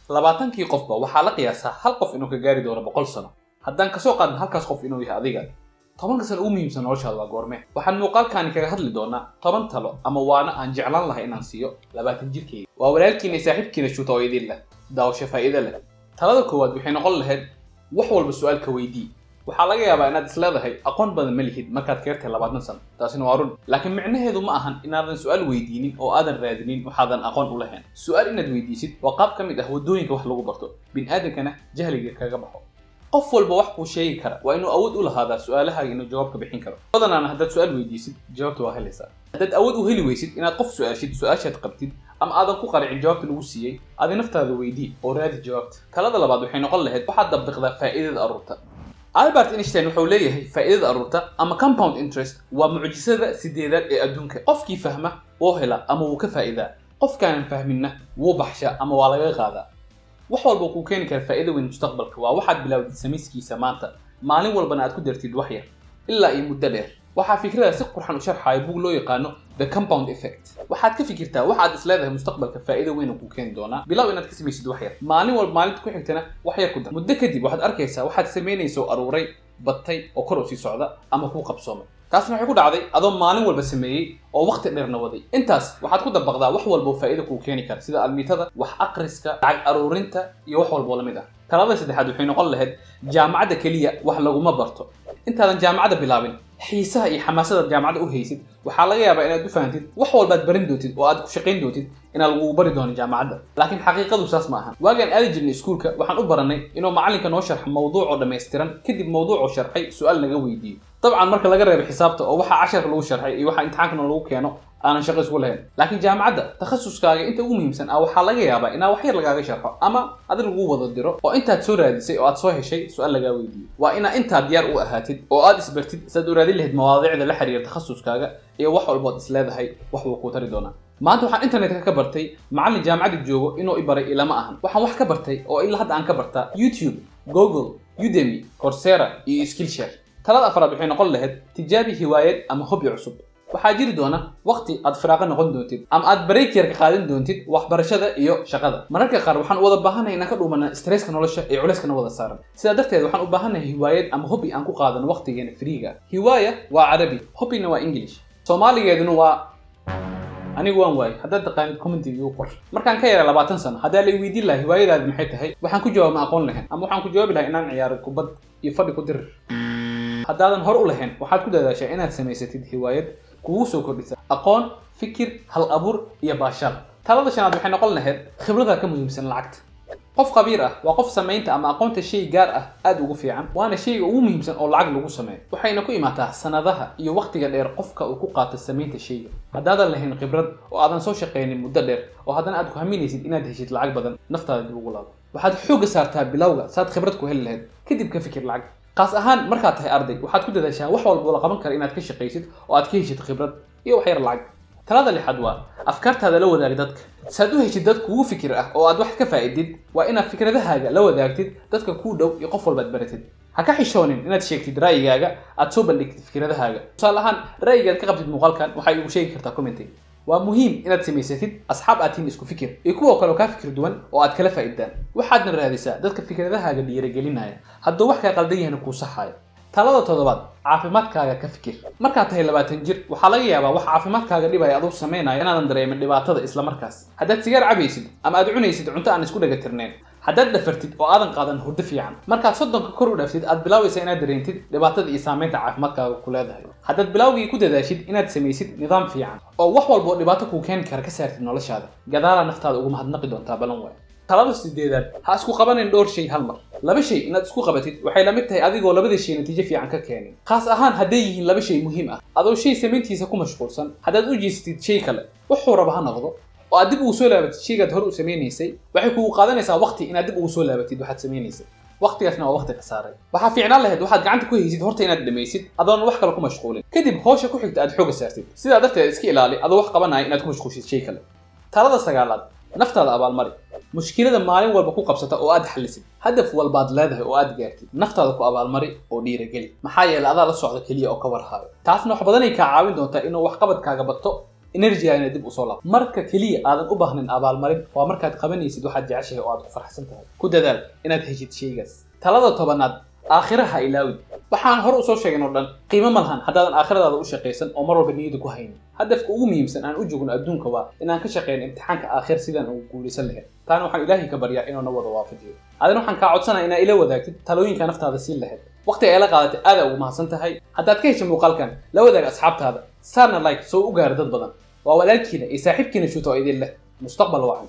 20kii qofba waxaa la qiyaasaa hal qof inuu ka gaari doono 100 sano. Haddaan kasoo qaadno halkaas qof inuu yahay adiga, 10ka sano ugu muhiimsan noloshaada waa goorme? Waxaan muuqaalkaani kaga hadli doonaa 10 talo ama waana aan jeclaan lahay inaan siiyo 20 jirkayga. Waa walaalkiina iyo saaxiibkiina Shuuta oo idin leh daawasho faa'iido leh. Talada koowaad waxay noqon lahayd: wax walba su-aal ka weydii. Waxaa laga yaabaa inaad isleedahay aqoon badan ma lihid markaad ka yartahay 20 sano. Taasina waa run, laakiin micnaheedu ma ahan inaadan su-aal weydiinin oo aadan raadinin waxaadan aqoon u lahayn. Su-aal inaad weydiisid waa qaab ka mid ah waddooyinka wax lagu barto, bini'aadankana jahliga kaga baxo. Qof walba wax kuu sheegi kara waa inuu awood u lahaadaa su-aalahaaga inuu jawaab ka bixin karo. Badanaana haddaad su-aal weydiisid, jawaabta waa helaysaa. Haddaad awood u heli weysid inaad qof su-aashid su-aashaad qabtid ama aadan ku qaricin jawaabta lagu siiyey, adi naftaada weydii oo raadi jawaabta. Talada labaad waxay noqon lahayd: waxaad dabbiqdaa faa'iidada aruurta. Albert Einstein wuxuu leeyahay faa'iidada aruurta ama compound interest waa mucjisada sideedaad ee adduunka. Qofkii fahma wuu helaa ama wuu ka faa'iidaa, qofkaanan fahminna wuu baxshaa ama waa laga qaadaa. Wax walba kuu keeni kara faa'iido weyn mustaqbalka waa waxaad bilowdid samayskiisa maanta, maalin walbana aad ku dartid wax yar ilaa iyo muddo dheer. Waxaa fikrada si qurxan u sharxaya bug loo yaqaano The Compound Effect. Waxaad ka fikirtaa waxaad is leedahay mustaqbalka faa'iido weyn oo kuu keeni doonaa. Bilow inaad ka samaysid wax yar maalin walba, maalinta ku xigtana wax yar ku dar. Muddo kadib waxaad arkaysaa waxaad samaynaysa oo aruuray, batay oo kor u sii socda ama kuu qabsoomay. Taasna waxay ku dhacday adoo maalin walba sameeyey oo waqti dheerna waday. Intaas waxaad ku dabaqdaa wax walba oo faa'iido kuu keeni kara, sida almiitada, wax aqriska, lacag aruurinta iyo wax walba oo lamid ah. Talada saddexaad waxay noqon lahayd: jaamacadda keliya wax laguma barto. Intaadan jaamacadda bilaabin, xiisaha iyo xamaasada jaamacadda u haysid waxaa laga yaabaa inaad u fahantid wax walbaad barin doontid oo aad ku shaqayn doontid inaa lagugu bari doono jaamacadda, laakiin xaqiiqadu saas ma ahan. Waagaan aadi jirnay iskuulka, waxaan u baranay inuu macallinka noo sharxo mawduucoo dhammaystiran, kadib mawduucoo sharxay su-aal naga weydiiyo. Dabcan marka laga reebo xisaabta oo waxa casharka lagu sharxay iyo waxa imtixaanka lagu keeno aanan shaqo isku lahayn. Laakiin jaamacadda takhasuskaaga inta ugu muhiimsan ah waxaa laga yaabaa inaa wax yar lagaaga sharxo ama adig lagu wada diro oo intaad soo raadisay oo aad soo heshay su-aal lagaa weydiiyo. Waa inaa intaad diyaar u ahaatid oo aad isbartid saad u raadin lahayd mawaadiicda la xiriira takhasuskaaga iyo wax walbood is leedahay wax wuu kuu tari doonaa. Maanta waxaan internetka ka bartay macallin jaamacadda joogo inuu i baray ilama ahan. Waxaan wax ka bartay oo ilaa hadda aan ka bartaa YouTube, Google, Udemy, Coursera iyo Skillshare. Talada afraad waxay noqon lahayd: tijaabi hiwaayad ama hobby cusub. Waxaa jiri doona waqti aad firaaqo noqon doontid ama aad break yar ka qaadan doontid waxbarashada iyo shaqada. Mararka qaar waxaan u wada baahanahay inaan ka dhuumana stresska nolosha iyo culeyskana wada saaran. Sidaa darteed waxaan u baahanahay hiwaayad ama hobby aan ku qaadano waqtigeena freega. Hiwaaya waa Carabi, hobbyna waa English, Soomaaligeeduna waa anigu waan waayay. Haddaad taqaanid, commentiga igu qor. Markaan ka yara 20 sano, haddaa la weydiin lahaa hiwaayadaadi maxay tahay, waxaan ku jawaab ma aqoon lahayn, ama waxaan ku jawaabi lahaa inaan ciyaaro kubad iyo fadhi ku dirir. Haddaadan hore u lahayn, waxaad ku dadaashaa inaad samaysatid hiwaayad kugu soo kordhisa aqoon, fikir, hal abuur iyo baashaal. Talada shanaad waxay noqon lahayd: khibrada ka muhiimsan lacagta. Qof khabiir ah waa qof samaynta ama aqoonta shay gaar ah aad ugu fiican, waana shayga ugu muhiimsan oo lacag lagu sameeyo. Waxayna ku imaataa sanadaha iyo waqtiga dheer qofka uu ku qaato samaynta shayga. Haddaadan lahayn khibrad oo aadan soo shaqaynin muddo dheer oo haddana aad ku haminaysid inaad heshid lacag badan, naftaada dib ugu laabo. Waxaad xoogga saartaa bilowga saad khibrad ku heli lahayd, kadib ka fikir lacag. Qaas ahaan markaad tahay arday, waxaad ku dadaashaa wax walba oo la qaban kara inaad ka shaqaysid oo aad ka heshid khibrad iyo wax yar lacag. Talada lixaad waa: afkaartaada la wadaag dadka. Saad u heshid dad kugu fikir ah oo aad wax ka faa'idid, waa inaad fikradahaaga la wadaagtid dadka kuu dhow iyo qof walbaad baratid. Ha ka xishoonin inaad sheegtid ra'yigaaga, aad soo bandhigtid fikradahaaga. Tusaale ahaan, ra'yigaad ka qabtid muuqaalkan waxay igu sheegi kartaa commentiga. Waa muhiim inaad samaysatid asxaab aad tihiin isku fikir iyo kuwa kale oo kaa fikir duwan oo aad kala faa'iidaan. Waxaadna raadisaa dadka fikradahaaga dhiirigelinaya, hadduu wax kaa qaldan yahayna kuu saxaayo. Talada toddobaad: caafimaadkaaga ka fikir. Markaad tahay 20 jir, waxaa laga yaabaa wax caafimaadkaaga dhibaya aduu samaynayo inaadan dareemin dhibaatada isla markaas. Haddaad sigaar cabaysid ama aad cunaysid cunto aan isku dhagatirnayn, haddaad dhafartid oo aadan qaadan hurdo fiican, markaad 30ka kor u dhaaftid aad bilaabaysa inaad dareentid dhibaatada iyo saameynta caafimaadkaaga ku leedahay. Haddaad bilowgii ku dadaashid inaad samaysid nidaam fiican oo wax walba oo dhibaato kuu keeni kara ka saartid noloshaada, gadaalaa naftaada ugu mahadnaqi doontaa, balan waay. Talada sideedaad: ha isku qabanayn dhowr shay hal mar. Laba shay inaad isku qabatid waxay la mid tahay adigoo labada shay natiijo fiican ka keenin, khaas ahaan hadday yihiin laba shay muhiim ah. Adoo shay samayntiisa ku mashquulsan haddaad u jeestid shay kale, wuxuu raba ha noqdo, oo aad dib ugu soo laabatid shaygaad hore u samaynaysay, waxay kugu qaadanaysaa waqti inaad dib ugu soo laabatid waxaad samaynaysay. Waqtigaasna waa waqti khasaaray. Waxaa fiicnaan lahayd waxaad gacanta ku haysid horta inaad dhamaysid adoon wax kale ku mashquulin, kadib hawsha ku xigta aad xooga saartid. Sidaa darteed iska ilaali adoo wax qabanaya inaad ku mashquulshid shay kale. Talada sagaalaad: naftaada abaalmari. Mushkilada maalin walba ku qabsata oo aad xallisid, hadaf walbaad leedahay oo aad gaartid, naftaada ku abaalmari oo dhiirageli. Maxaa yeelay adaa la socda keliya oo ka warhaayo. Taasna wax badanay kaa caawin doontaa inuu waxqabadkaaga bato. Energy-gana dib usoo laab. Marka keliya aadan u baahnin abaalmarin waa markaad qabanaysid waxaad jeceshahay oo aad ku faraxsan tahay. Ku dadaal inaad heshid shaygaas. Talada 10aad: aakhira ha ilaawin. Waxaan hore usoo sheegan oo dhan qiimo ma lahan haddaadan aakhiradaada u shaqaysan oo mar walba niyada ku haynin. Hadafka ugu muhiimsan aan u joogno adduunka waa inaan ka shaqeyno imtixaanka aakhir sidaan ugu guulaysan lahayn. Taana waxaan Ilaahay ka baryaa inuu na wada waafajiyo. Adina waxaan kaa codsanaya inaa ila wadaagtid talooyinka naftaada siin lahayd. Waqtiga ay la qaadatay aada ugu mahadsan tahay. Haddaad ka heshay muuqaalkan, la wadaag asxaabtaada, saarna like soo u gaara dad badan. Waa walaalkiina iyo saaxiibkiina Shuuta oo idin leh mustaqbal wacan.